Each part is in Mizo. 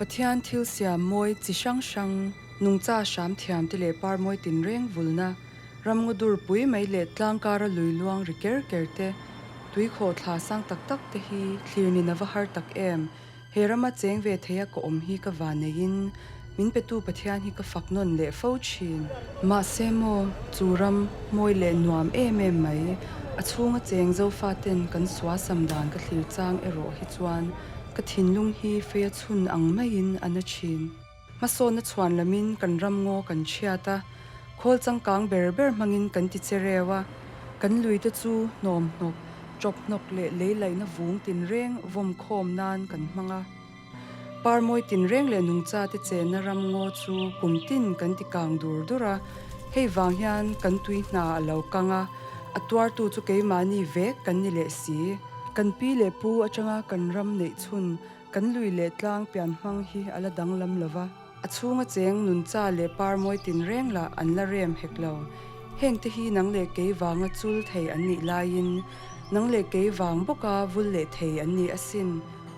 Pathian thil siam mawi chi hrang hrang, nungcha hram thiam te leh par mawi tinreng vulna, ramngaw dur pui mai leh tlang kara lui luang ri ker ker te, tui khawh thla sang tak tak te hi thlir nin a va har tak em! He rama cheng ve theia ka awm hi ka vaneiin min petu Pathian hi ka fak nawn leh fo thin. Mahse maw, chu ram mawi leh nuam em em mai, a chhunga cheng Zofaten kan suasam dan ka thlir chang erawh hi chuan ka thinlung hi feia chhun ang maiin a na thin. Hmasawnna chhuan lamin kan ram ngaw kan chhiat a, khawl changkang ber ber hmangin kan ti che reu a, kan luite chu hnawm hnawk, chawp hnawk leh lei laihna vung tinreng vawm khawm nan kan hmang a. Parmawi tinreng leh nungchate chenna ram ngaw chu kum tin kan ti kang dur dur a, hei vang hian kan tui hna a lo kang a, a tuartu chu keimahni vek kan ni leh si. Kan pi leh pu atanga kan ram neih chhun Kan lui leh tlang pian hmang hi a la danglam lo va, a chhunga cheng nuncha leh par mawi tinreng lah an la rem hek lo. Hengte hi nang leh kei vanga chul thei an nih laiin, nang leh kei vang bawka vul leh thei an ni asin.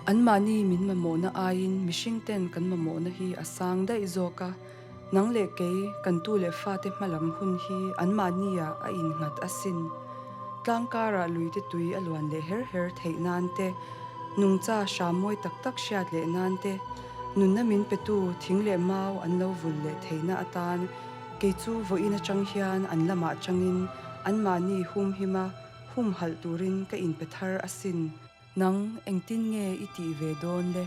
Anmahni min mamawhna aiin mihringten kan mamawhna hi a sang daih zawk a, nang leh kei kan tu leh fate hmalam hun hi anmahniah a innghat asin. Tlang karah luite tui a luan leh her her theih nan te, nungcha hram mawi tak tak hriat leh nan te, nunna min petu thing leh mau an lo vul leh theihna atan kei chu vawiin atang hian an lamah tangin anmahni humhim a, humhalh turin ka inpe thar asin. Nang engtin nge i tih ve dawn le?